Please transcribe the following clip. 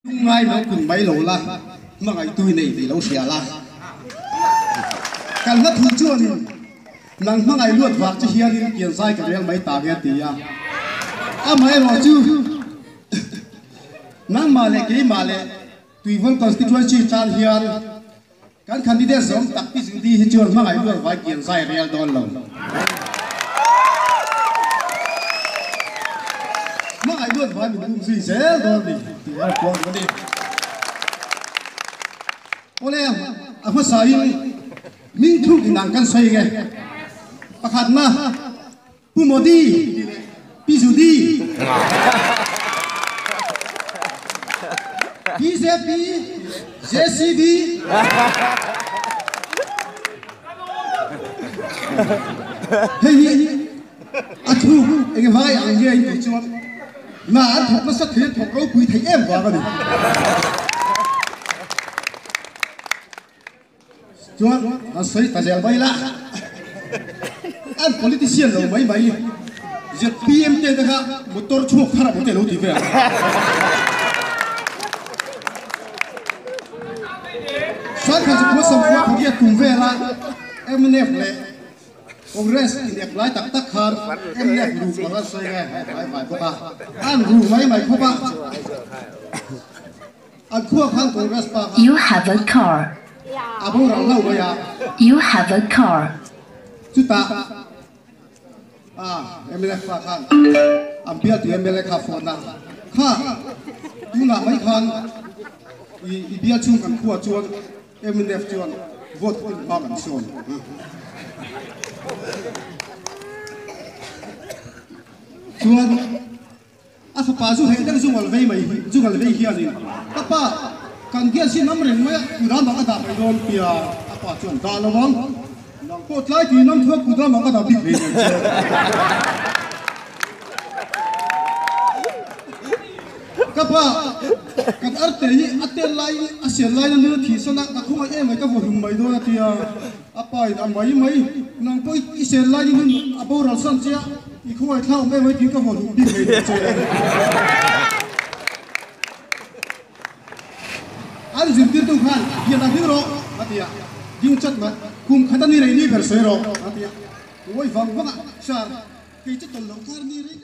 Lungngai lo kun mai lo la, hmangaihtu i nei tih lo hria la. Kan hla thu chuanin nang hmangaih luat vang che hianin kian zai ka rel mai ta nge a ti a. Amaherawh chu nangmah leh keimah leh Tuivawl Constituency tan hian Kan candidate zawng tak Pi Judy hi chuan hmangaih luat vai kian zai rel dawn lo. Hmangaih luat vai min um zui zel dawn ni tih a rawn puang duh a ni. Awle, a hmasain hming thluk inang kan sawi nge. Pakhatna. Pu Modi tih leh Pi Judy. BJP, JCB. Hei hi a thluk eng vai ang nge in tih chuan na an thawk nasa thei an thawk ropui thei em vang a ni. Chuan an sawi ta zel mai la, an politician lo mai mai ZPM te te kha motor chhuak thar a maw te lo ti ve ang. Sangkhat chu khua sawmkhua pariat kum vela mnf leh Congress in ep lai tak tak khan mnf ru ang an sawi nge vai vai bawk a, an ru mai mai khawp a. An khua khan Congress pa kha. You have a car. A boral lo mai a. You have a car. Chutah a mla pa khan an bialtu mla kha phone a, Kha, tunah mai khan i bial chhung kan khua chuan mnf chuan vote khatin hma kan sawn. Chuan. A fapa zu heh deuh zungal vei mai hi, zungal vei hianin, Ka pa, kan gas hi nam reng mai a, kudamah ka dah mai dawn tia a pa chuan dah lo ang. Nang pawh tlai tui nam thuak kudamah ka dah bik hlei nen che. Ka pa, kan arte hi a tel laiin a sian lain a nul thihsan a, ka khawngaih em mai ka vaw hlum mai dawn a tia a pa in a mai mai, nang pawh i sian laiin a boral san che a, I khawngaih thla awm em ai tih ka vaw hlum bik ngei che. An zirtirtu khan hian a ding rawh a ti a, ding chat mai, kum khat a ni rei ni ber sawi rawh a ti a, ngawi vang vang a, Sir, kei chu tawlh loh kar ni rei.